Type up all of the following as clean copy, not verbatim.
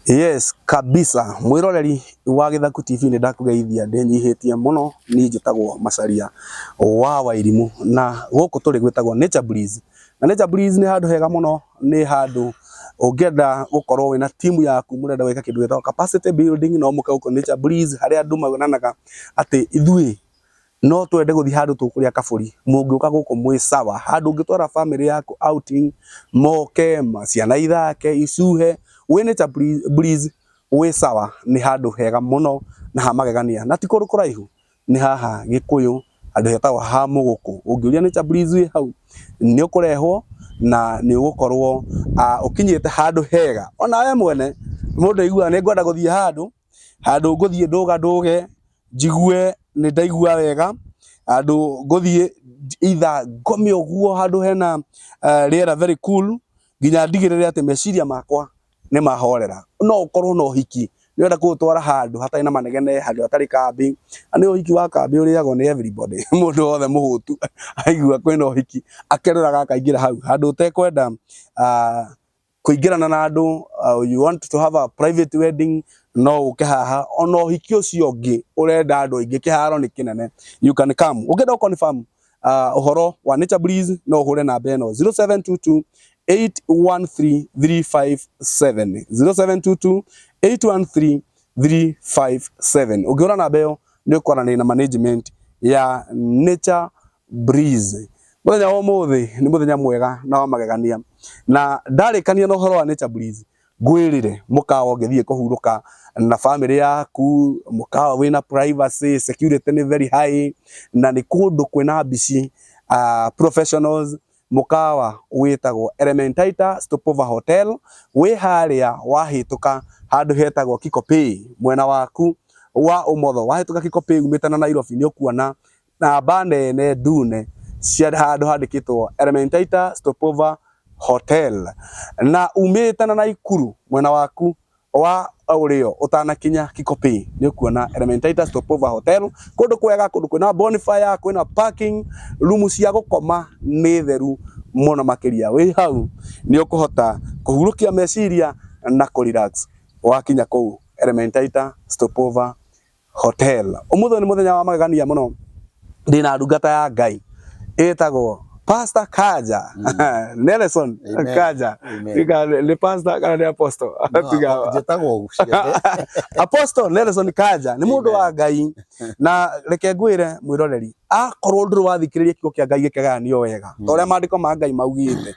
Yes, kabisa mwiroreri wa Githaku TV nĩ ndakũgeithia ndĩnyihĩtie mũno. Niĩ njĩtagwo Macharia wa Wairimu na gũkũ tũrĩ gwĩtagwo Nature Breeze, na Nature Breeze nĩ handũ hega mũno. Nĩ handũ ũngĩenda gũkorwo wĩna timu yaku, mũrenda gwĩka kĩndũ gĩtagwo capacity building, no mũke gũkũ Nature Breeze, harĩa andũ monanaga atĩ ithuĩ no twende gũthiĩ handũ tũkũrĩa kabũri. Mũngĩũka gũkũ mwĩ sawa, handũ ũngĩtwara family yaku outing, moke ciana ithake icuhe wĩ Nature Breeze wĩ sawa. Nĩ handũ hega mũno na ha magegania, na ti kũndũ kũraihu, nĩ haha Gĩkũyũ, handũ hetagwo ha Mũgũkũ. Ũngĩũria Nature Breeze wĩ hau, nĩ ũkũrehwo na nĩ ũgũkorwo ũkinyĩte handũ hega. Ona we mwene mũndũ aiguaga nĩ ngwenda gũthiĩ handũ, handũ ngũthiĩ ndũga ndũge, njigue nĩ ndaigua wega, handũ ngũthiĩ either ngome ũguo, handũ hena rĩera very cool, nginya ndigĩrĩre atĩ meciria makwa nĩ mahorera. No ũkorwo na ũhiki, nĩ ũrenda kũũtwara handũ hatarĩ na manegene, handũ hatarĩ kambĩ, na nĩ ũhiki wa kambĩ ũrĩagwo nĩ everybody. Mũndũ wothe mũhũtu aigua kwĩna ũhiki akerũraga akaingĩra hau handũ ũtekwenda kũingĩrana na andũ. You want to have a private wedding, no ũke haha. Ona ũhiki ũcio ũngĩ ũrenda andũ aingĩ, kĩharo nĩ kĩnene, you can come. Ũngĩenda gũ confirm ũhoro wa Nature Breeze, no ũhũre namba ĩno, 0722 813 357, 0722 813 357. Ũngĩhũra namba ĩyo, nĩ ũkwaranĩria na management ya Nature Breeze. Mũthenya wa ũmũthĩ nĩ mũthenya mwega na wa magegania, na ndarĩkania na ũhoro wa Nature Breeze, ngwĩrĩre mũkawa ũngĩthiĩ kũhurũka na family yaku, mũkawa wĩna privacy, security nĩ very high, na nĩ kũndũ kwĩna mbici professionals. Mũkawa wĩtagwo Elementaita Stopover Hotel, wĩ harĩa wahĩtũka handũ hetagwo Kikopey, mwena waku wa ũmotho. Wahĩtũka Kikopey umĩte na Nairobi, nĩ ũkuona namba nene ndune cia handũ handĩkĩtwo Elementaita Stopover Hotel. Na umĩte na Naikuru, mwena waku wa ũrĩo, ũtanakinya Kikopey, nĩ ũkuona Elementaita Stopover Hotel. Kũndũ kwega, kũndũ kwĩna bonfire, kwĩna parking, rumu cia gũkoma nĩ theru mũno makĩria. Wĩ hau nĩ ũkũhota kũhurũkia meciria na kũ relax wakinya kũu Elementaita Stopover Hotel. Ũmũthĩ nĩ mũthenya wa magegania mũno. Ndĩna ndungata ya Ngai ĩtagwo Pastor Kanja Nelson. Amen. Kanja. Amen. Nĩ pastor kana nĩ apostle? Tiga. Njĩtagwo ciothe. Apostle Nelson Kanja nĩ mũndũ Amen. wa Ngai, na reke ngwĩre mwĩroreri, akorwo ndũrĩ wathikĩrĩria kiugo kĩa Ngai gĩkĩgayanio wega ta ũrĩa maandĩko ma Ngai maugĩte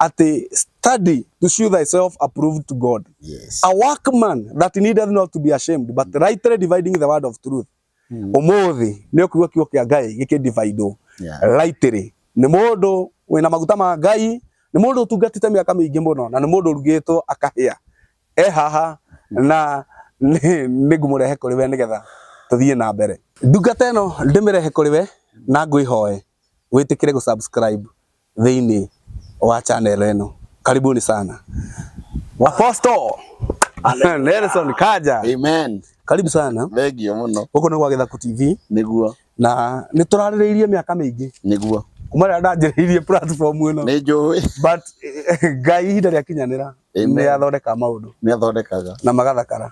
atĩ "Study to show thyself approved to God, a workman that needeth not to be ashamed, but rightly dividing the word of truth." Ũmũthĩ nĩ ũkũigua kiugo kĩa Ngai gĩkĩ-dividwo rightly nĩ mũndũ wĩna maguta ma Ngai, nĩ mũndũ ũtungatĩte mĩaka mĩingĩ mũno, na nĩ mũndũ ũrugĩtwo akahĩa. E haha na nĩ ngũmũrehe kũrĩ we nĩgetha tũthiĩ na mbere. Ndungata ĩno ndĩmĩrehe kũrĩ we na ngwĩhoe wĩtĩkĩre gũ-subscribe thĩinĩ wa channel ĩno. Karibuni sana, Apostle Nelson Kanja. Amen. Karibu sana. Thengio mũno. Gũkũ nĩ gwa Gĩthaku TV. Na nĩ tũrarĩrĩirie mĩaka mĩingĩ kuma rĩrĩa ndanjĩrĩirie platform ĩno. Nĩ njũĩ. But Ngai ihinda rĩakinyanĩra Amen. nĩ athondeka maũndũ Nĩ athondekaga. Na magathakara.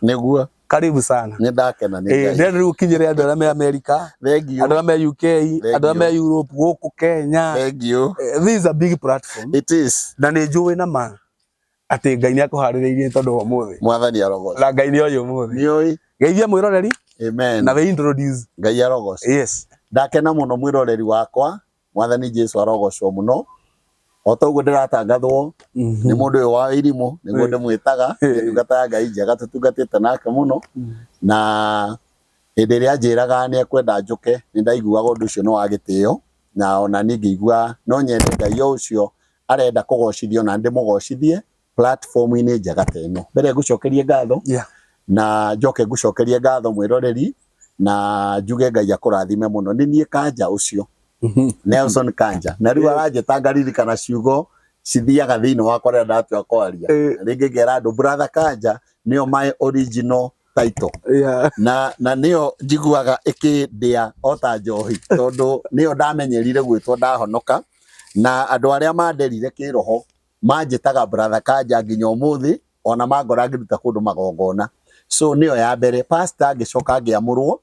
Karibu sana. Nĩ ndakena nĩ Ngai. Ndĩrenda rĩu ũkinyĩre andũ arĩa me America, Thengio. andũ arĩa me UK, andũ arĩa me Europe, gũkũ Kenya. Thengio. This is a big platform. It is. Na nĩ njũĩ na ma atĩ Ngai nĩ akũharĩrĩirie tondũ wa ũmũthĩ. Mwathani arogocwo. Na Ngai nĩ oĩ ũmũthĩ. Nĩ oĩ. Geithia mwĩroreri. Amen. Na we introduce. Ngai arogocwo. Ndakena mũno, mwĩroreri wakwa. Mwathani Jesu arogocwo mũno. O ta ũguo ndĩratangathwo nĩ mũndũ ũyũ wa irimũ, nĩguo ndĩmwĩtaga, nĩ ndungata ya Ngai njega tũtungatĩte nake mũno, na hĩndĩ ĩrĩa anjĩraga nĩ ekwenda njũke, nĩ ndaiguaga ũndũ ũcio nĩ wa gĩtĩo, na ona niĩ ngĩigua no nyende Ngai o ũcio arenda kũgocithio na ndĩmũgocithie platform-inĩ njega ta ĩno. Mbere ngũcokerie ngatho na njoke ngũcokerie ngatho, mwĩroreri, na njuge Ngai akũrathime mũno. Nĩ niĩ Kanja ũcio, Nelson Kanja, na rĩu aranjĩta ngaririkana ciugo cithiaga thĩinĩ wakwa rĩrĩa ndatua kwaria. Rĩngĩ ngera andũ Brother Kanja nĩyo my original title na nĩyo njiguaga ĩkĩndĩa o ta njohi, tondũ nĩyo ndamenyerire gwĩtwo ndahonoka, na andũ arĩa manderire kĩroho manjĩtaga Brother Kanja nginya ũmũthĩ. Ona mangora ngĩruta kũndũ magongona. So nĩyo ya mbere. Pastor ngĩcoka ngĩamũrwo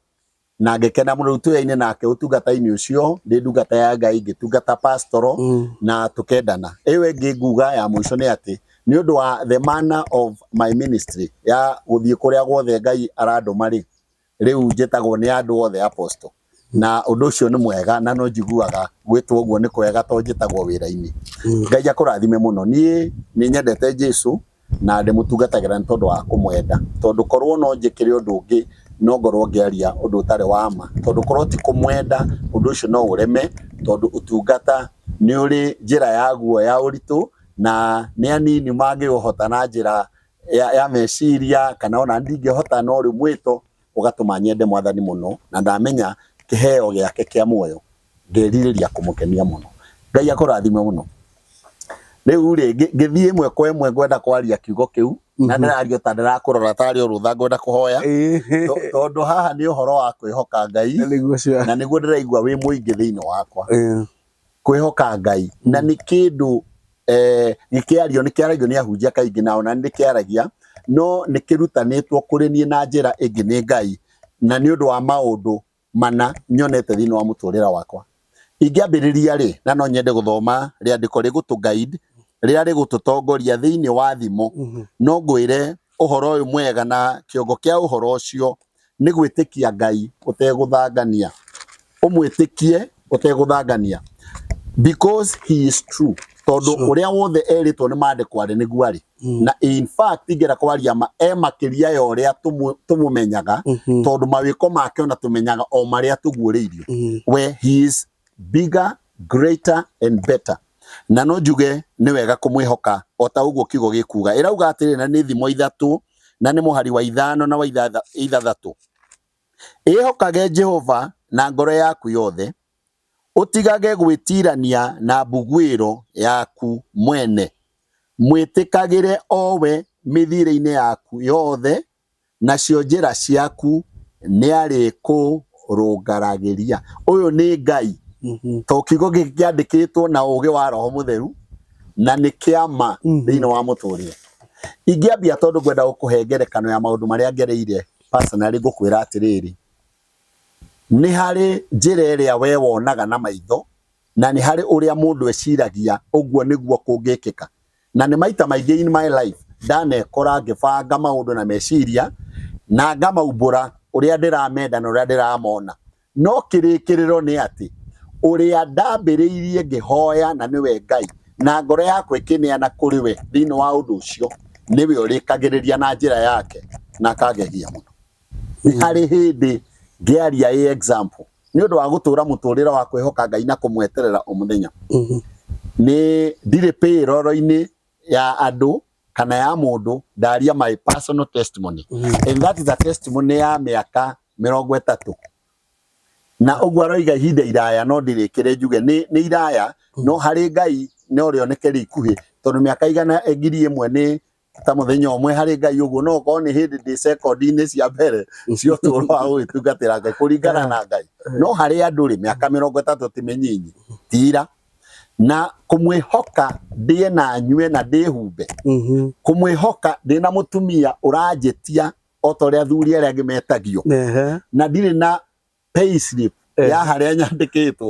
na ngĩkena mũno. Rĩu tũyaine nake ũtungata-inĩ ũcio, ndĩ ndungata ya Ngai ngĩtungata pastoral na tũkendana. Ĩyo ĩngĩ nguga ya mũico nĩ atĩ nĩ ũndũ wa the manner of my ministry ya gũthiĩ kũrĩa guothe Ngai arandũma rĩ, rĩu njĩtagwo nĩ andũ othe apostle, na ũndũ ũcio nĩ mwega na no njiguaga gwĩtwo ũguo nĩ kwega to njĩtagwo wĩra-inĩ. Ngai akũrathime mũno. Niĩ nĩ nyendete Jesu na ndĩmũtungatagĩra nĩ tondũ wa kũmwenda, tondũ korwo no njĩkĩre ũndũ ũngĩ no ngorwo ngĩaria ũndũ ũtarĩ wa ma, tondũ korwo ti kũmwenda ũndũ ũcio no ũreme, tondũ ũtungata nĩ ũrĩ njĩra yaguo ya ũritũ na nĩ anini mangĩũhota na njĩra ya meciria kana ona ndingĩhota, no rĩu mwĩto ũgatũma nyende Mwathani mũno na ndamenya kĩheo gĩake kĩa muoyo ngerirĩria kũmũkenia mũno. Ngai akũrathime mũno. Rĩu rĩ, ngĩthiĩ ĩmwe kwa ĩmwe ngwenda kwaria kiugo kĩu na ndĩraria ta ndĩrakũrora tarĩ o rũtha ngwenda kũhoya, tondũ haha nĩ ũhoro wa kwĩhoka Ngai na nĩguo ndĩraigua wĩ mũingĩ thĩinĩ wakwa. Kwĩhoka Ngai na nĩ kĩndũ gĩkĩario, nĩ kĩaragio nĩ ahunjia kaingĩ na ona nĩ kĩaragia, no nĩ kĩrutanĩtwo kũrĩ niĩ na njĩra ĩngĩ nĩ Ngai na nĩ ũndũ wa maũndũ mana nyonete thĩinĩ wa mũtũrĩre wakwa. Ingĩambĩrĩria rĩ, na no nyende gũthoma rĩandĩko rĩgũtũ guide, rĩrĩa rĩgũtũtongoria thĩinĩ wa Thimo, no ngwĩre ũhoro ũyũ mwega na kĩongo kĩa ũhoro ũcio nĩ gwĩtĩkia Ngai ũtegũthangania. Ũmwĩtĩkie ũtegũthangania because he is true, tondũ ũrĩa wothe erĩtwo nĩ maandĩko arĩ nĩguo arĩ. Na in fact ingĩenda kwaria ma, e makĩria ya ũrĩa tũmũmenyaga, tondũ mawĩko make ona tũmenyaga o marĩa tũguũrĩirio. We he is bigger, greater and better. Na no njuge nĩ wega kũmwĩhoka o ta ũguo kiugo gĩkuga. Ĩrauga atĩrĩ, na nĩ Thimo 3 na nĩ mũhari wa 5 na wa 6: Ĩhokage Jehova na ngoro yaku yothe, ũtigage gwĩtirania na mbuguĩro yaku mwene. Mwĩtĩkagĩre o we mĩthiĩre-inĩ yaku yothe, nacio njĩra ciaku nĩarĩkũrũngaragĩria. Ũyũ nĩ Ngai, to kiugo gĩkĩ kĩandĩkĩtwo na ũũgĩ wa Roho Mũtheru na nĩ kĩama thĩinĩ wa mũtũrĩre. Ingĩambia tondũ ngwenda gũkũhe ngerekano ya maũndũ marĩa ngereire personally, ngũkwĩra atĩrĩrĩ, nĩ harĩ njĩra ĩrĩa we wonaga na maitho na nĩ harĩ ũrĩa mũndũ eciragia ũguo nĩguo kũngĩkĩka. Na nĩ maita maingĩ in my life ndanekora ngĩbanga maũndũ na meciria na ngamaumbũra ũrĩa ndĩramenda na ũrĩa ndĩramona, no kĩrĩkĩrĩro nĩ atĩ ũrĩa ndambĩrĩirie ngĩhoya na nĩwe Ngai na ngoro yakwa ĩkĩneana kũrĩ we thĩinĩ wa ũndũ ũcio, nĩwe ũrĩkagĩrĩria na njĩra yake na akangegia mũno. Nĩ harĩ hĩndĩ ngĩaria ĩ example nĩ ũndũ wa gũtũra mũtũrĩre wa kwĩhoka Ngai na kũmweterera o mũthenya, nĩ ndirĩ payroll-inĩ ya andũ kana ya mũndũ, ndaria my personal testimony, and that is a testimony ya mĩaka 30 na ũguo aroiga ihinda iraya, no ndirĩkĩre njuge nĩ iraya, no harĩ Ngai no rĩoneke rĩ ikuhĩ, tondũ mĩaka 100,000 nĩ ta mũthenya ũmwe harĩ Ngai. Ũguo no ũkorwo nĩ hĩndĩ ndĩ sekondi-inĩ cia mbere cia ũtũũro wa gũgĩtungatĩra Ngai kũringana na Ngai, no harĩ andũ rĩ, mĩaka 30 ti mĩnyinyi tira na kũmwĩhoka ndĩe na nyue na ndĩhumbe, kũmwĩhoka ndĩ na mũtumia ũranjĩtia o ta ũrĩa athuri arĩa angĩ metagio na ndirĩ na payslip ya harĩa nyandĩkĩtwo,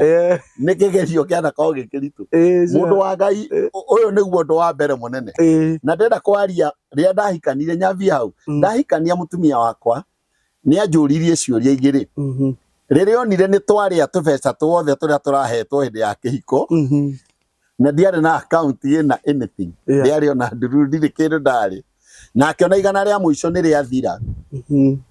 nĩ kĩgerio kĩanakorwo gĩ kĩritũ. Mũndũ wa Ngai, ũyũ nĩguo ũndũ wa mbere mũnene na ndĩrenda kwaria. Rĩrĩa ndahikanire, nyambie hau, ndahikania mũtumia wakwa nĩ anjũririe ciũria igĩrĩ rĩrĩa onire nĩ twarĩa tũbeca tuothe tũrĩa tũrahetwo hĩndĩ ya kĩhiko na ndiarĩ na account ĩna anything, ndiarĩ ona ndururu, ndirĩ kĩndũ ndarĩ, na akĩona igana rĩa mũico nĩ rĩathira.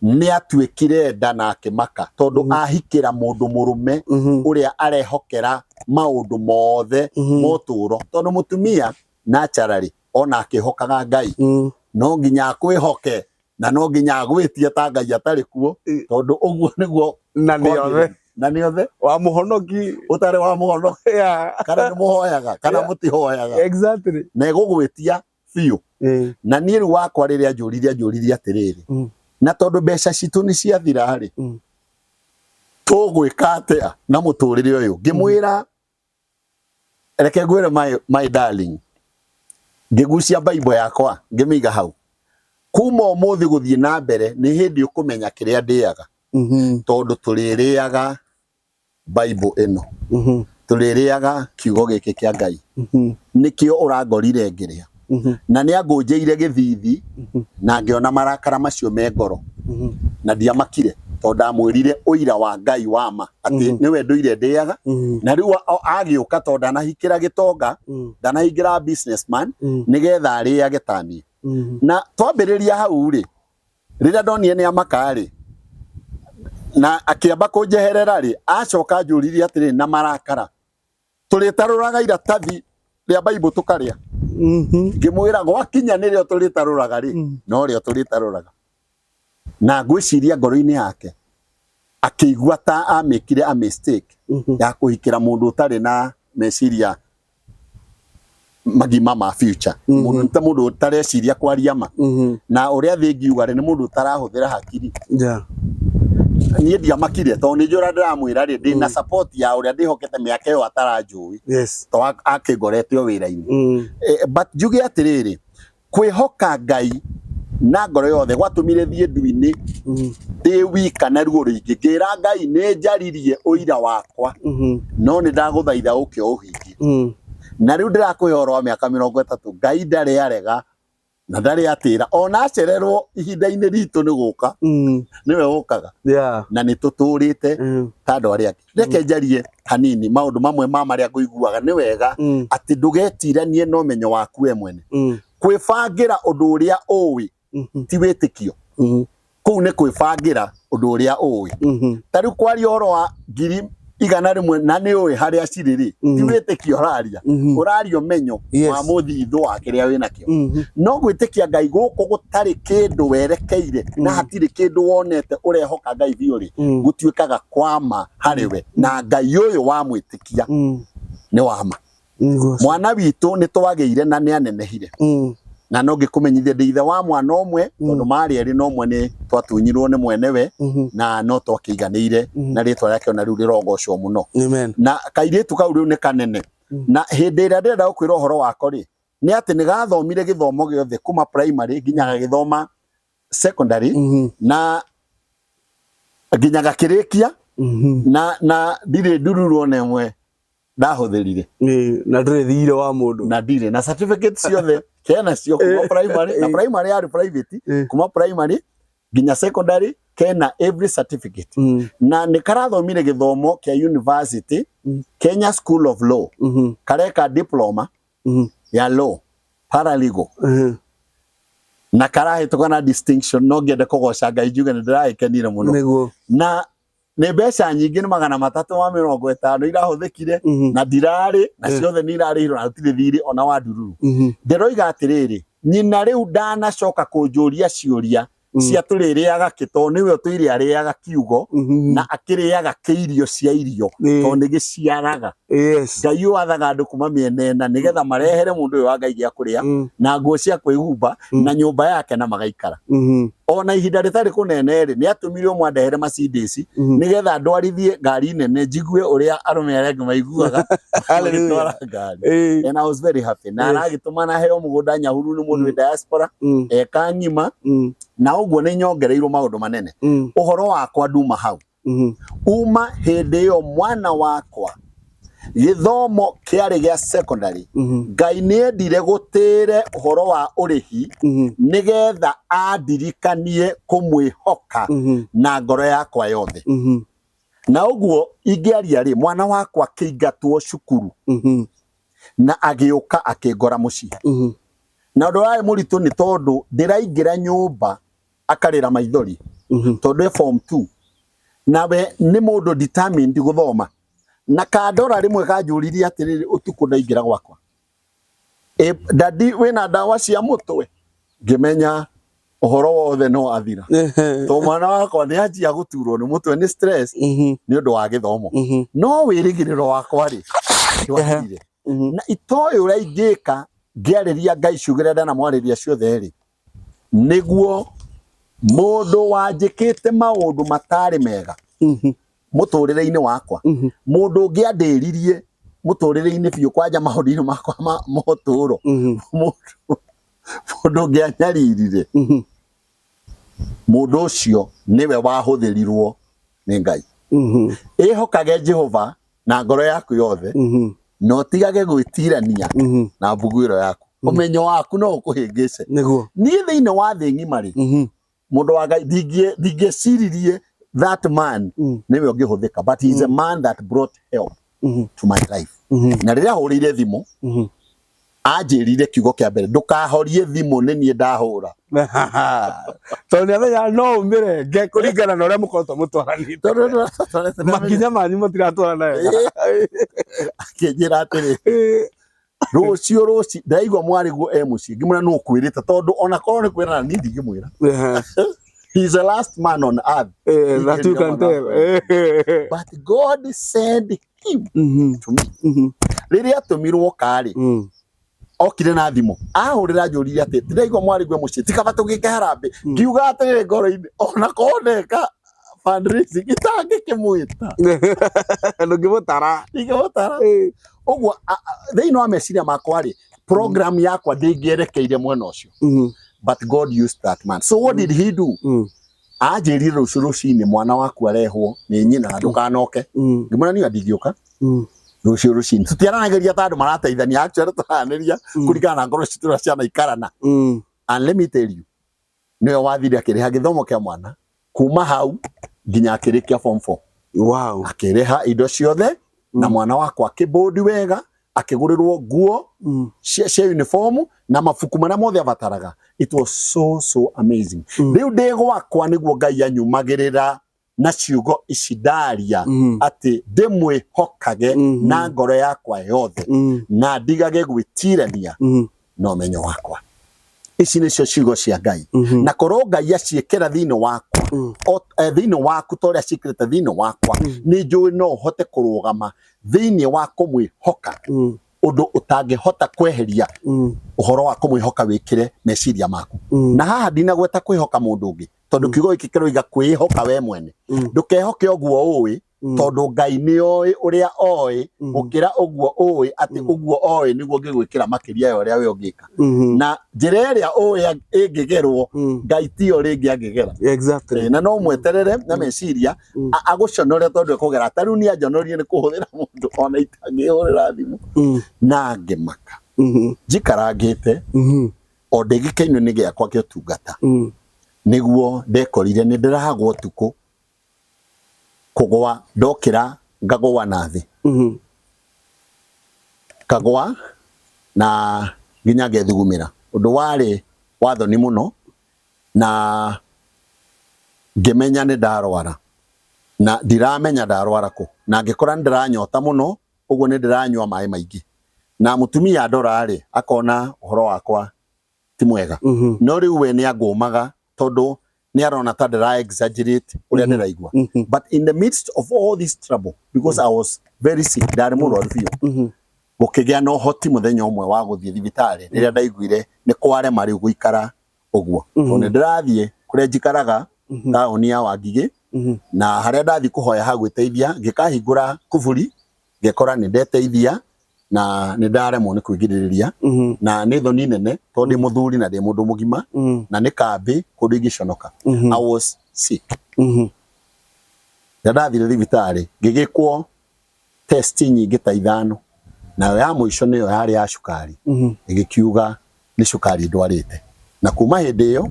Nĩ atuĩkire nda na akĩmaka tondũ ahikĩra mũndũ mũrũme ũrĩa arehokera maũndũ mothe ma ũtũũro, tondũ mũtumia naturally ona akĩhokaga Ngai no nginya akwĩhoke na no nginya agwĩtie ta Ngai atarĩ kuo, tondũ ũguo nĩguo na nĩ othe. Na nĩ othe. Wa mũhonoki. Ũtarĩ wa mũhonoki kana nĩ mũhoyaga kana mũtihoyaga. Na ĩgũgwĩtia biũ. Na niĩ rĩu wakwa rĩrĩa anjũririe atĩrĩrĩ, na tondũ mbeca citũ nĩ ciathira rĩ, tũgwĩka atĩa na mũtũrĩre ũyũ? Ngĩmwĩra, reke ngwĩre, my darling, ngĩgucia Bible yakwa ngĩmĩiga hau. Kuma ũmũthĩ gũthiĩ na mbere nĩ hĩndĩ ũkũmenya kĩrĩa ndĩaga. Tondũ tũrĩrĩaga Bible ĩno. Tũrĩrĩaga kiugo gĩkĩ kĩa Ngai. Nĩkĩo ũrangorire ngĩrĩa. Na nĩ angũnjĩire gĩthithi na ngĩona marakara macio me ngoro. Na ndiamakire tondũ ndamwĩrire ũira wa Ngai wa ma atĩ nĩwe ndũire ndĩaga. Na rĩu agĩũka tondũ ndanahikĩra gĩtonga, ndanahingĩra businessman nĩgetha arĩage ta niĩ. Na twambĩrĩria hau rĩ, rĩrĩa ndonire nĩ amaka rĩ, na akĩamba kũnjeherera rĩ, acoka anjũririe atĩrĩ na marakara, tũrĩtarũraga iratathi rĩa Bible tũkarĩa? Ngĩmwĩra gwakinya nĩrĩo tũrĩtarũraga rĩ, norĩo tũrĩtarũraga. Na ngwĩciria ngoro-inĩ yake akĩigua ta amĩkire a mistake ya kũhikĩra mũndũ ũtarĩ na meciria magima ma future. Mũndũ ta mũndũ ũtareciria kwaria ma. Na ũrĩa thĩ ngiuga rĩ, nĩ mũndũ ũtarahũthĩra hakiri. Niĩ ndiamakire tondũ nĩ njũra ndĩramwĩra rĩ, ndĩna support ya ũrĩa ndĩhokete mĩaka ĩyo ataranjũĩ. To akĩngorete o wĩra-inĩ. But njuge atĩrĩrĩ, kwĩhoka Ngai na ngoro yothe gwatũmire thiĩ ndu-inĩ ndĩ wika na ruo rũingĩ, ngĩra Ngai nĩ njaririe ũira wakwa, no nĩ ndagũthaitha ũke ũhingie. Na rĩu ndĩrakũhe ũhoro wa mĩaka 30, Ngai ndarĩ arega na ndarĩ atĩra, ona acererwo ihinda-inĩ ritũ nĩ gũka, nĩwe ũkaga. Na nĩ tũtũrĩte ta andũ arĩa angĩ. Reke njarie hanini maũndũ mamwe ma marĩa ngũiguaga nĩ wega, atĩ ndũgetiranie na ũmenyo waku we mwene. Kwĩbangĩra ũndũ ũrĩa ũĩ ti wĩtĩkio. Kũu nĩ kwĩbangĩra ũndũ ũrĩa ũĩ. Ta rĩu kwaria ũhoro wa 100,000 na nĩ ũĩ harĩa cirĩ rĩ, ti wĩtĩkio ũraria. Ũraria ũmenyo wa mũthithũ wa kĩrĩa wĩnakĩo. No gwĩtĩkia Ngai gũkũ gũtarĩ kĩndũ werekeire na hatirĩ kĩndũ wonete ũrehoka Ngai biũ rĩ, gũtuĩkaga kwa ma harĩ we. Na Ngai ũyũ wamwĩtĩkia nĩ wa ma. Mwana witũ nĩ twagĩire na nĩ anenehire. Na no ngĩkũmenyithia ndĩ ithe wa mwana ũmwe, tondũ marĩ erĩ na ũmwe nĩ twatunyirwo nĩ mwenewe, na no twakĩiganĩire na rĩtwa rĩake ona rĩu rĩrogocwo mũno. Amen. Na kairĩtu kau rĩu nĩ kanene. Na hĩndĩ ĩrĩa ndĩrenda gũkwĩra ũhoro wako rĩ, nĩ atĩ nĩ gathomire gĩthomo gĩothe kuma primary nginya gagĩthoma secondary, na nginya gakĩrĩkia, na ndirĩ ndururu ona ĩmwe ndahũthĩrire. Na ndũrĩ thirĩ wa mũndũ. Na ndirĩ na certificate ciothe kena cio kuma primary, na primary yarĩ private, kuma primary nginya secondary kena every certificate. Na nĩ karathomire gĩthomo kĩa university, Kenya School of Law, kareka diploma ya law paralegal, na karahĩtũka na distinction. No ngĩende kũgoca Ngai njuge nĩ ndĩragĩkenire mũno. Na nĩ mbeca nyingĩ, nĩ 350 irahũthĩkire, na ndirarĩ na ciothe nĩ irarĩhirwo na gũtirĩ thirĩ ona wa ndururu. Ndĩroiga atĩrĩrĩ, nyina rĩu ndanacoka kũnjũria ciũria cia tũrĩrĩaga kĩ, tondũ nĩwe ũtũire arĩaga kiugo na akĩrĩaga kĩirio cia irio, tondũ nĩ gĩciaraga. Ngai wathaga andũ kuma mĩena ĩna nĩgetha marehere mũndũ ũyũ wa Ngai gĩa kũrĩa na nguo cia kwĩhumba na nyũmba yake na magaikara. Ona ihinda rĩtarĩ kũnene rĩ, nĩ atũmire ũmwe andehere Mercedes nĩgetha ndwarithie ngari nene njigue ũrĩa arũme arĩa angĩ maiguaga magĩtwara ngari. And I was very happy. Na aragĩtũma na heo mũgũnda Nyahururu nĩ mũndũ wĩ diaspora, eka ng'ima, na ũguo nĩ nyongereirwo maũndũ manene. Ũhoro wakwa nduma hau. Uma hĩndĩ ĩyo mwana wakwa gĩthomo kĩarĩ gĩa secondary, Ngai nĩ endire gũtĩre ũhoro wa ũrĩhi nĩgetha andirikanie kũmwĩhoka na ngoro yakwa yothe. Na ũguo ingĩaria rĩ, mwana wakwa akĩingatwo cukuru na agĩũka akĩngora mũciĩ. Na ũndũ warĩ mũritũ nĩ tondũ ndĩraingĩra nyũmba akarĩra maithori, tondũ e form 2 nawe nĩ mũndũ determined gũthoma. Na kandora rĩmwe kanjũririe atĩrĩrĩ ũtukũ ndaingĩra gwakwa, daddy wĩna ndawa cia mũtwe? Ngĩmenya ũhoro wothe no athira, tondũ mwana wakwa nĩ anjia gũturwo nĩ mũtwe nĩ stress nĩ ũndũ wa gĩthomo. No wĩrĩgĩrĩro wakwa rĩ ndwathirire, na itoĩ ũrĩa ingĩka ngĩarĩria Ngai ciugo iria ndanamwarĩria ciothe rĩ, nĩguo mũndũ wanjĩkĩte maũndũ matarĩ mega mũtũrĩre-inĩ wakwa, mũndũ ũngĩ andĩririe mũtũrĩre-inĩ biũ, kwanja maũndũ-inĩ makwa ma mũtũro, mũndũ ũngĩ anyaririre. Mũndũ ũcio nĩwe wahũthĩrirwo nĩ Ngai. Ĩhokage Jehova na ngoro yaku yothe, na ũtigage gwĩtirania na mbuguĩro yaku. Ũmenyo waku no ũkũhĩngĩce. Nĩguo. Niĩ thĩinĩ wa thĩ ng'ima rĩ, mũndũ wa Ngai, ndingĩeciririe that man nĩwe ũngĩhũthĩka, but he is a man that brought help to my life. Na rĩrĩa ahũrĩire thimũ, anjĩrire kiugo kĩa mbere, ndũkahorie thimũ, nĩ niĩ ndahũra. Tondũ nĩ amenya no ũmĩrenge kũringana na ũrĩa mũkoretwo mũtwaranĩte. Tondũ Makinya manyu matiratwarana wega. Akĩnjĩra atĩrĩ, rũciũ rũci ndaigua mwarĩguo e mũciĩ. Ngĩmwĩra, nũ ũkwĩrĩte? Tondũ ona korwo nĩ kwĩrana, niĩ ndingĩmwĩra. He is the last man on earth That you can tell. But God sent him to me. Rĩrĩa atũmirwo karĩ, okire na thimũ, ahũrĩra, njũrire atĩ ndĩraigua mwarĩguo e mũciĩ, tikaba tũgĩke harambĩ. Ngiuga atĩrĩrĩ ngoro-inĩ, ona korwo ndeka fundraising itangĩkĩmwĩta. Ndũngĩmũtara. Ingĩmũtara ũguo. Thĩinĩ wa meciria makwa rĩ, program yakwa ndĩngĩerekeire mwena ũcio, but God used that man. So what did he do? Anjĩrire, rũciũ rũcinĩ mwana waku arehwo nĩ nyina na ndũkanoke. Ngĩmwĩra, niĩ ndingĩũka rũciũ rũcinĩ. Tũtiaranagĩria ta andũ marateithania, actually tũraranĩria kũringana na ngoro citũ ũrĩa ciana ikarana. And let me tell you, nĩwe wathire akĩrĩha gĩthomo kĩa mwana kuma hau nginya akĩrĩkia form 4. Akĩrĩha indo ciothe na mwana wakwa akĩbũndi wega, akĩgũrĩrwo nguo cia uniform na mabuku marĩa mothe abataraga. It was so so amazing. Rĩu ndĩ gwakwa nĩguo Ngai anyumagĩrĩra na ciugo ici ndaria, atĩ ndĩmwĩhokage na ngoro yakwa yothe na ndigage gwĩtirania na ũmenyo wakwa. Ici nĩcio ciugo cia Ngai, na korwo Ngai aciĩkĩra thĩinĩ wakwa, thĩinĩ waku ta ũrĩa ciĩkĩrĩte thĩinĩ wakwa, nĩ njũĩ no ũhote kũrũgama thĩinĩ wa kũmwĩhoka, ũndũ ũtangĩhota kweheria ũhoro wa kũmwĩhoka wĩkĩre meciria maku. Na haha ndinagweta kwĩhoka mũndũ ũngĩ, tondũ kiugo gĩkĩ kĩroiga kwĩhoka we mwene. Ndũkehoke ũguo ũĩ, tondũ Ngai nĩ oĩ ũrĩa oĩ gũkĩra ũguo ũĩ, atĩ ũguo oĩ nĩguo ũngĩgwĩkĩra makĩria ya ũrĩa we ũngĩka. Na njĩra ĩrĩa ũĩ ĩngĩgerwo, Ngai tiyo rĩngĩ angĩgera. Na no mweterere na meciria agũconore, tondũ ekũgera. Ta rĩu niĩ anjonorie nĩ kũhũthĩra mũndũ ona itangĩhũrĩra thimũ. Na ngĩmaka njikarangĩte o ndĩ gĩkeno-inĩ gĩakwa kĩa ũtungata, nĩguo ndekorire nĩ ndĩragwa ũtukũ, kũgwa ndokĩra ngagũa na thĩ, kagwa na nginya ngethugumĩra, ũndũ warĩ wa thoni mũno, na ngĩmenya nĩ ndarwara na ndiramenya ndarwara kũ, na ngĩkora nĩ ndĩranyota mũno, ũguo nĩ ndĩranyua maĩ maingĩ. Na mũtumia ndora rĩ, akona ũhoro wakwa ti mwega, no rĩu we nĩ angũmaga tondũ nĩ arona ta ndĩra exaggerate ũrĩa ndĩraigua. But in the midst of all this trouble, because I was very sick, ndarĩ mũrwaru biũ, gũkĩgĩa na ũhoti mũthenya ũmwe wa gũthiĩ thibitarĩ rĩrĩa ndaiguire nĩ kwarema rĩu gũikara ũguo, tondũ nĩ ndĩrathiĩ kũrĩa njikaraga taũni ya Wangigĩ, na harĩa ndathiĩ kũhoya ha gwĩteithia, ngĩkahingũra kuburi, ngĩkora nĩ ndeteithia na nĩ ndaremwo nĩ kwĩgirĩrĩria. Na nĩ thoni nene tondũ ndĩ mũthuri na ndĩ mũndũ mũgima, na nĩ kambĩ kũndũ ingĩconoka. I was sick. Rĩrĩa ndathire thibitarĩ, ngĩgĩkwo test nyingĩ ta ithano, nayo ya mũico nĩyo yarĩ ya cukari, ĩgĩkiuga nĩ cukari ndwarĩte. Na kuma hĩndĩ ĩyo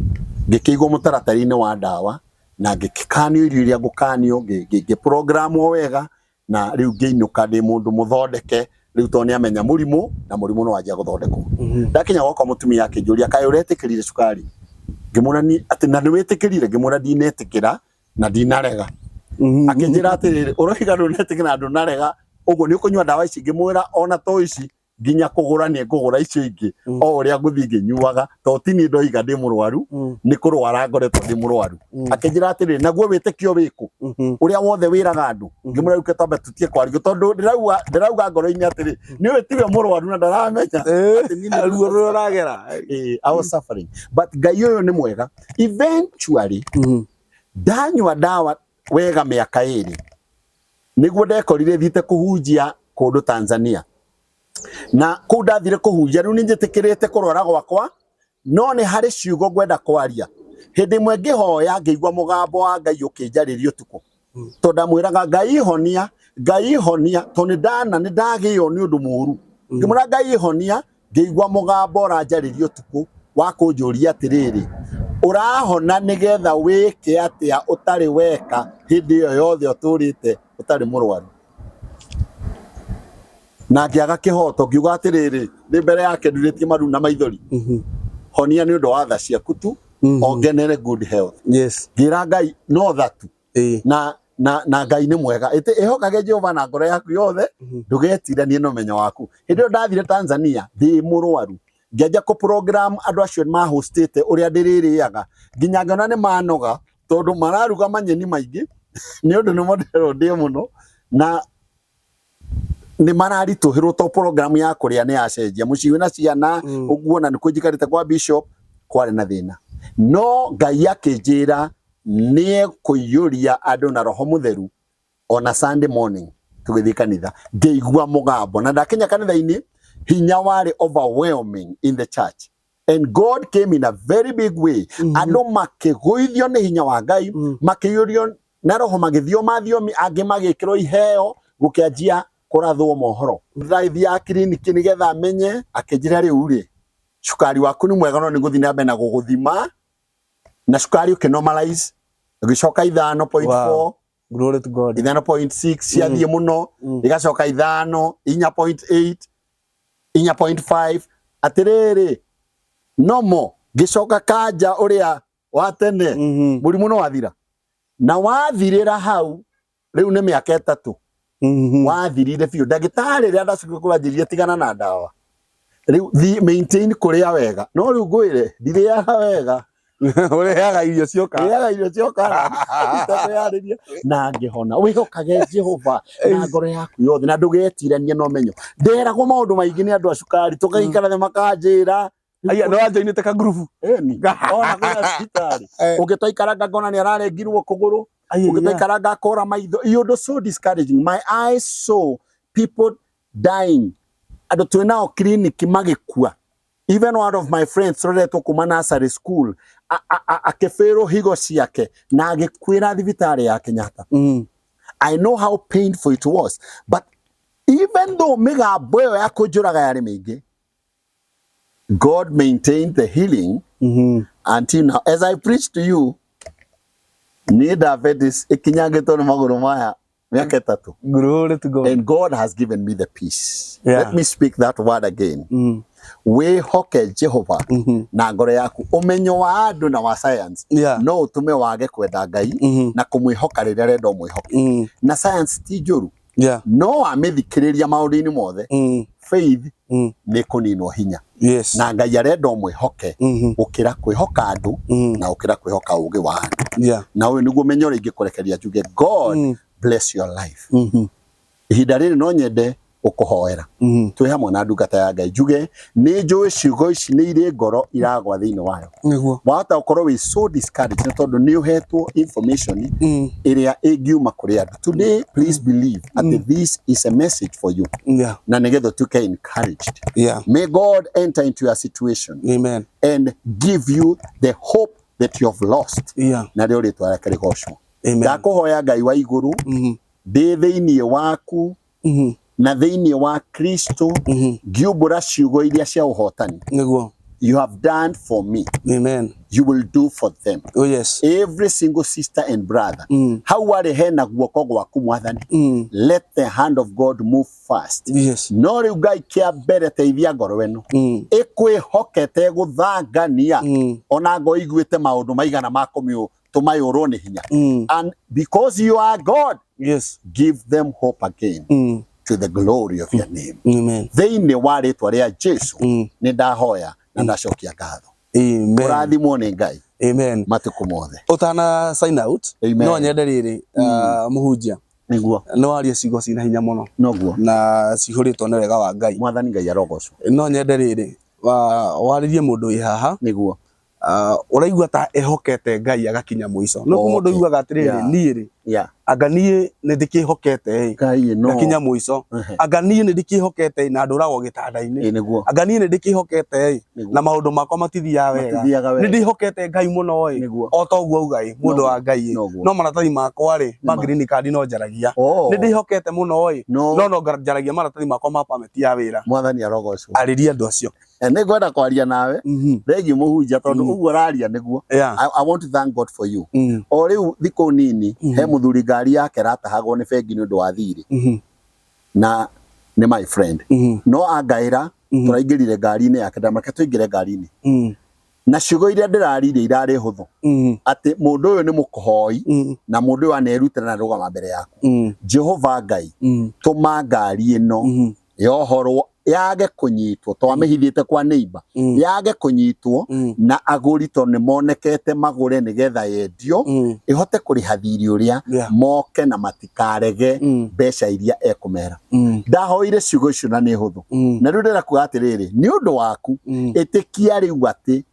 ngĩkĩigwo mũtaratara-inĩ wa ndawa na ngĩkanio irio iria ngũkanio, ngĩprogramwo wega, na rĩu ngĩinũka ndĩ mũndũ mũthondeke rĩu, tondũ nĩ amenya mũrimũ na mũrimũ nĩ wanjia gũthondekwo. Ndakinya gwakwa, mũtumia akĩnjũria, "Kaĩ ũretĩkĩrire cukari?" Ngĩmwĩra ni atĩ na nĩ wĩtĩkĩrire? Ngĩmwĩra, "Ndinetĩkĩra na ndinarega." Akĩnjĩra atĩrĩrĩ, "Ũroiga ndũnetĩkĩra na ndũnarega, ũguo nĩ ũkũnyua ndawa ici?" Ngĩmwĩra, "Ona to ici, nginya kũgũra nĩ ngũgũra icio ingĩ, o ũrĩa ngũthiĩ ngĩnyuaga, to ti niĩ ndoiga ndĩ mũrwaru, nĩ kũrwara ngoretwo ndĩ mũrwaru." Akĩnjĩra atĩrĩrĩ, "Naguo wĩtĩkio wĩkũ ũrĩa wothe wĩraga andũ?" Ngĩmwĩra, "Rĩu twambe tũtige kwaria, tondũ ndĩrauga ngoro-inĩ atĩrĩ, nĩ ũyũ tiwe mũrwaru na ndaramenya atĩ niĩ nĩ Ruo rũrĩa ũragera. I was suffering, but Ngai ũyũ nĩ mwega. Eventually, ndanyua ndawa wega mĩaka 2, nĩguo ndekorire thiĩte kũhunjia kũndũ Tanzania. Na kũu ndathire kũhunjia, rĩu nĩ njĩtĩkĩrĩte kũrwara gwakwa, no nĩ harĩ ciugo ngwenda kwaria. Hĩndĩ ĩmwe ngĩhoya ngĩigua mũgambo wa Ngai ũkĩnjarĩria ũtukũ, tondũ ndamwĩraga Ngai honia, Ngai honia, tondũ nĩ ndana nĩ ndagĩo nĩ ũndũ mũru. Ngĩmwĩra Ngai honia, ngĩigua mũgambo ũranjarĩria ũtukũ wa kũnjũria atĩrĩrĩ, ũrahona nĩgetha wĩke atĩa ũtarĩ weka hĩndĩ ĩyo yothe ũtũrĩte ũtarĩ mũrwaru? Na ngĩaga kĩhoto, ngiuga atĩrĩrĩ, ndĩ mbere yake ndurĩtie maru na maithori, honia nĩ ũndũ wa tha ciaku tu, ongenere good health. Yes. Ngĩra Ngai no tha tu. Ĩĩ. Na Ngai nĩ mwega. Ĩtĩ ĩhokage Jehova na ngoro yaku yothe, ndũgetiranie na ũmenyo waku. Hĩndĩ ĩyo ndathire Tanzania ndĩ mũrwaru, ngĩanjia kũ program andũ acio mahostĩte ũrĩa ndĩrĩrĩaga, nginya ngĩona nĩ manoga tondũ mararuga manyeni maingĩ nĩ ũndũ nĩmo ndĩrerwo ndĩe mũno, na nĩ mararitũhĩrwo to program ya kũrĩa nĩ yacenjia. Mũciĩ wĩna ciana ũguo, na nĩkuo njikarĩte kwa bishop, kwarĩ na thĩna. No Ngai akĩnjĩra nĩ ekũiyũria andũ na Roho Mũtheru. Ona Sunday morning tũgĩthiĩ kanitha, ngĩigua mũgambo, na ndakinya kanitha-inĩ hinya warĩ overwhelming in the church, and God came in a very big way. Andũ makĩgũithio nĩ hinya wa Ngai, makĩiyũrio na Roho, magĩthioma thiomi, angĩ magĩkĩrwo iheo, gũkĩanjia kũrathwo mohoro. Ndagĩthiaga kiriniki nĩgetha menye, akĩnjĩra rĩu rĩ, cukari waku nĩ mwega, no nĩ ngũthiĩ na mbere na gũgũthima, na cukari ũkĩ normalize ũgĩcoka 5.4. Wow. Glory to God. 5.6 ciathiĩ mũno, igacoka 5, 4.8, 4.5, atĩrĩrĩ nomo. Ngĩcoka kanja ũrĩa wa tene, mũrimũ no wathira, na wathirĩra hau rĩu nĩ mĩaka 3. Wathirire biũ. Ndagĩtarĩ rĩrĩa ndacokire kũranjĩrĩria, tigana na ndawa rĩu, thi maintain kũrĩa wega. No rĩu ngwĩre ndirĩaga wega. Ũrĩaga irio cioka. Rĩaga irio ciokara itekwĩharĩria, na ngĩhona. Wĩhokage Jehova na ngoro yaku yothe na ndũgetiranie na ũmenyo. Nderagwo maũndũ maingĩ nĩ andũ a cukari, tũgaikara thĩ makanjĩra. Aya nĩ wanjoinĩte ka group. Ĩni ona kũrĩa thibitarĩ ũngĩtaikaranga ngona nĩ ararengirwo kũgũrũ, ũngĩtaikaranga akora maitho. Iũndũ so discouraging. My eyes saw people dying, andũ twĩ nao clinic magĩkua. Even one of my friends tũreretwo kuma nursery school akĩbĩrwo higo ciake na agĩkuĩra thibitarĩ ya Kenyatta. I know how painful it was, but even though mĩgambo ĩyo ya kũnjũraga yarĩ mĩingĩ, God maintained the healing until now. As I preach to you, niĩ diabetes ĩkinyangĩtwo nĩ magũrũ maya mĩaka 3. Glory to God. And God has given me the peace. Let me speak that word again. Wĩhoke Jehova na ngoro yaku. Ũmenyo wa andũ na wa science no ũtũme wage kwenda Ngai na kũmwĩhoka rĩrĩa arenda ũmwĩhoke. Na science ti njũru, no wamĩthikĩrĩria maũndũ-inĩ mothe, faith nĩ kũninwo hinya. Na Ngai arenda ũmwĩhoke gũkĩra kwĩhoka andũ na gũkĩra kwĩhoka ũũgĩ wa andũ. Na ũyũ nĩguo ũmenyo ũrĩa ingĩkũrekeria njuge, God bless your life. Ihinda rĩrĩ no nyende gũkũhoera twĩ hamwe na ndungata ya Ngai, njuge nĩ njũĩ ciugo ici nĩ irĩ ngoro iragwa thĩinĩ wayo. Nĩguo. Wahota gũkorwo wĩ so discouraged nĩ tondũ nĩ ũhetwo information ĩrĩa ĩngiuma kũrĩ andũ. Today, please believe atĩ this is a message for you, na nĩgetha ũtuĩke encouraged. May God enter into your situation Amen. and give you the hope that you have lost, na rĩo rĩtwa rĩake rĩgocwo. Amen. Ndakũhoya Ngai wa igũrũ, ndĩ thĩinĩ waku na thĩinĩ wa Kristo, ngiumbũra ciugo iria cia ũhotani. Nĩguo. You have done for me, Amen. you will do for them. Oh yes. Every single sister and brother hau arĩ hena guoko gwaku Mwathani. Let the hand of God move fast. No rĩu Ngai, kĩa mbere teithia ngoro ĩno ĩkwĩhokete gũthangania, ona ngo iguĩte maũndũ maigana ma kũmĩtũma yũrwo nĩ hinya. And because you are God, give them hope again to the glory of your name. Amen. Thĩinĩ wa rĩtwa rĩa Jesu nĩ ndahoya na ndacokia ngatho. Amen. Kũrathimwo nĩ Ngai Amen. matukũ mothe. Ũtana sign out, Amen. no nyende rĩrĩ, mũhunjia, Nĩguo. nĩ waria ciugo cina hinya mũno Noguo. na cihũrĩtwo nĩ wega wa Ngai. Mwathani Ngai arogocwo. No nyende rĩrĩ, warĩrie mũndũ wĩ haha Nĩguo. Ũraigua ta ehokete Ngai agakinya mũico. No Okay. mũndũ ũiguaga atĩrĩrĩ, niĩ rĩ, anga niĩ nĩ ndĩkĩhokete ĩ, Ngai no ngakinya mũico. Anga niĩ nĩ ndĩkĩhokete ĩ, na ndũragwo gĩtanda-inĩ. Ĩ nĩguo. Anga niĩ nĩ ndĩkĩhokete ĩ, Nĩguo. na maũndũ makwa matithiaga wega. Matithiaga Nĩ wega. ndĩhokete Ngai mũno ĩ, Nĩguo. o ta ũguo auga ĩ, mũndũ wa Ngai ĩ, Noguo. no maratathi makwa rĩ, ma Nĩma. green card no njaragia. Oh. Nĩ ndĩhokete mũno ĩ, No. no no njaragia maratathi makwa ma permit ya wĩra. Mwathani arogocwo. Arĩria andũ acio. Nĩ ngwenda kwaria nawe. Thengiũ mũhunjia tondũ ũguo ũraria nĩguo. I want to thank God for you. O rĩu thikũ nini he mũthuri ngari yake ĩratahagwo nĩ bengi nĩ ũndũ wa thirĩ. Na nĩ my friend. No angaĩra tũraingĩrire ngari-inĩ yake, ndamake tũingĩre ngari-inĩ. Na ciugo iria ndĩraririe irarĩ hũthũ. Atĩ mũndũ ũyũ nĩ mũkũhoi na mũndũ ũyũ anerutĩra na rũgama mbere yaku. Jehova Ngai, tũma ngari ĩno yohorwo yage kũnyitwo twamĩhithĩte kwa neighbor, yage kũnyitwo na agũri tondũ nĩ monekete magũre nĩgetha yendio, ĩhote kũrĩha thirĩ ũrĩa, moke na matikarege mbeca iria ekũmera. Ndahoire ciugo icio na nĩ hũthũ. Na rĩu ndĩrenda kuga atĩrĩrĩ, nĩ ũndũ waku, ĩtĩkia rĩu atĩ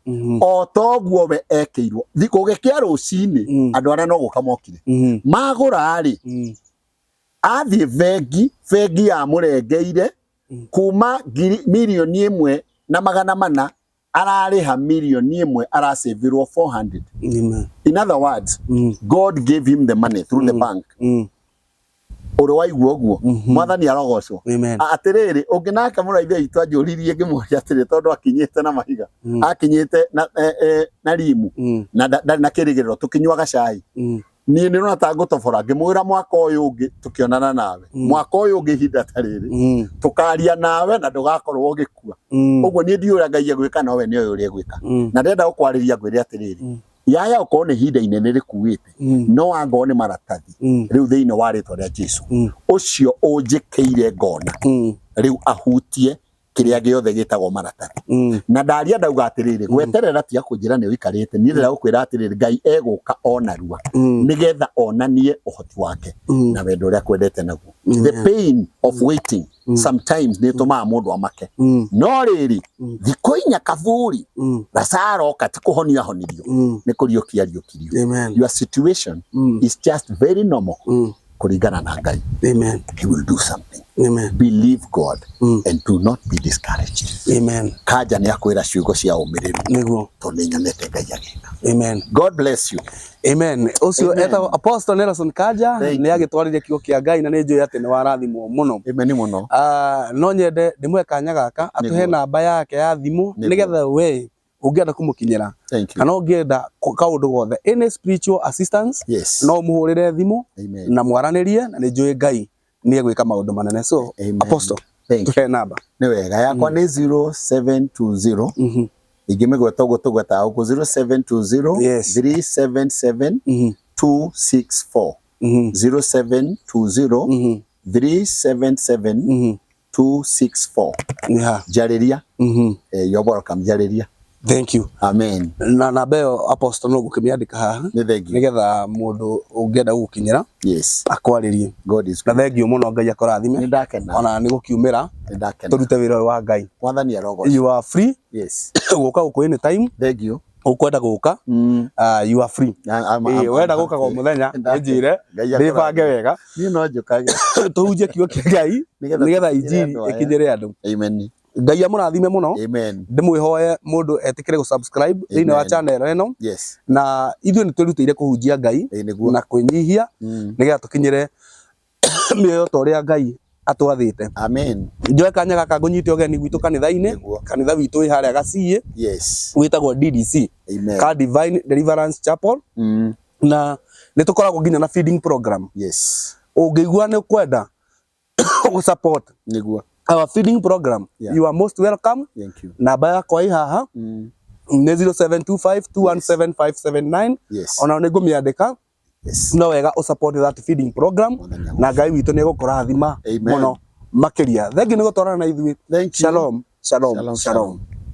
o toguo we ekĩirwo gũgĩkĩa rũcinĩ, andũ arĩa no gũka mokire magũra rĩ, athiĩ bengi, bengi yamũrengeire kuma ngiri 1,400,000 ararĩha 1,000,000, arasavĩrwo 400. Amen. In other words, God gave him the money through the bank. Ũrĩ waigua ũguo? Mwathani arogocwo. Amen. Atĩrĩrĩ, ũngĩ nake mũraithe witũ anjũririe ngĩmũria atĩrĩ, tondũ akinyĩte na mahiga, akinyĩte na, na rimu, na ndarĩ na kĩrĩgĩrĩro, tũkĩnyua gacai, niĩ nĩ ndĩrona ta ngũtobora, ngĩmwĩra mwaka ũyũ ũngĩ tũkĩonana nawe, mwaka ũyũ ũngĩ ihinda ta rĩrĩ, tũkaria nawe na ndũgakorwo ũgĩkua. Ũguo niĩ ndiũĩ ũrĩa Ngai egwĩka, no we nĩoĩ ũrĩa egwĩka. Na ndĩrenda gũkwarĩria ngwĩre atĩrĩrĩ, yaya okorwo nĩ ihinda inene rĩkuĩte, no angorwo nĩ maratathi, rĩu thĩinĩ wa rĩtwa rĩa Jesu, ũcio ũnjĩkĩire ngona rĩu ahutie kĩrĩa gĩothe gĩtagwo maratathi. Na ndaria ndauga atĩrĩrĩ, gweterera tiga kũnjĩra nĩ ũikarĩte, niĩ ndĩrenda gũkwĩra atĩrĩrĩ, Ngai egũka o narua nĩgetha onanie ũhoti wake na wendo ũrĩa akwendete naguo. The pain of waiting sometimes nĩ ĩtũmaga mũndũ amake, no rĩrĩ, thikũ inya kaburi, Lazaro oka ti kũhonio ahonirio, nĩ kũriũkia ariũkirio. Amen. Your situation is just very normal kũringana na Ngai. Amen. He will do something. Amen. Believe God and do not be discouraged. Amen. Kanja nĩ akwĩra ciugo cia ũmĩrĩru Nĩguo. tondũ nĩ nyonete Ngai agĩka. Amen. God bless you. Amen. Ũcio Amen. etagwo Apostle Nelson Kanja Thank nĩ agĩtwarire kiugo kĩa Ngai na nĩ njũĩ atĩ nĩ warathimwo mũno. Amen mũno. No nyende ndĩmũhe kanya gaka atũhe Nĩguo. namba yake ya thimũ Nĩguo. nĩgetha we ũngĩenda kũmũkinyĩra Thank you. kana ũngĩenda kaũndũ gothe, any spiritual assistance, no ũmũhũrĩre thimũ Amen. na mwaranĩrie, na nĩ njũĩ Ngai nĩ egwĩka maũndũ manene. So Amen. Apostle, Thank you. tũhe namba. Nĩ wega, yakwa nĩ 0720, ingĩmĩgweta ũguo tũgwetaga ũguo, 0720 377 264, 0720 377 264. Njarĩria. You're welcome, njarĩria. Thank you. Amen. Na namba ĩyo, Apostle, no ngũkĩmĩandĩka haha Nĩ thank you. nĩgetha mũndũ ũngĩenda gũgũkinyĩra akwarĩrie. God is Na good. thengiũ mũno, Ngai akũrathime. Nĩ ndakena. Ona nĩ gũkiumĩra Nĩ ndakena. tũrute wĩra ũyũ wa Ngai. Mwathani arogocwo. You are free gũka gũkũ anytime Thank you. ũkwenda gũka. You are free. Wenda gũkaga o mũthenya, ĩnjĩre Ngai ndĩbange wega Niĩ no njũkage. tũhunjie kiugo kĩa Ngai Nĩgetha nĩgetha tũkinyĩre injiri andũ aya. ĩkinyĩre andũ. Amen. Ngai amũrathime mũno. Amen. Ndĩmwĩhoe mũndũ etĩkĩre gũ-subscribe thĩinĩ wa Amen. channel ĩno, na ithuĩ nĩ twĩrutĩire kũhunjia Ngai Ĩĩ nĩguo. na kwĩnyihia nĩgetha tũkinyĩre mĩoyo ta ũrĩa Ngai atwathĩte. Amen. Njoe kanya gaka ngũnyite ũgeni gwitũ kanitha-inĩ. Nĩguo. Kanitha witũ wĩ harĩa Gaciĩ, wĩtagwo DDC, ka Divine Deliverance Chapel, na nĩ tũkoragwo nginya na feeding program. Ũngĩigua nĩ ũkwenda gũ support Nĩguo. our feeding program, you are most welcome. Thank you. Namba yakwa ĩ haha, nĩ 0725217579. Ona nĩ ngũmĩandĩka. No wega ũ support that feeding program, Mwathani na Ngai witũ nĩ egũkũrathima Amen. mũno makĩria. Thengiũ nĩ gũtwarana na ithuĩ. Thank you. Shalom, shalom, Shalom, shalom. shalom.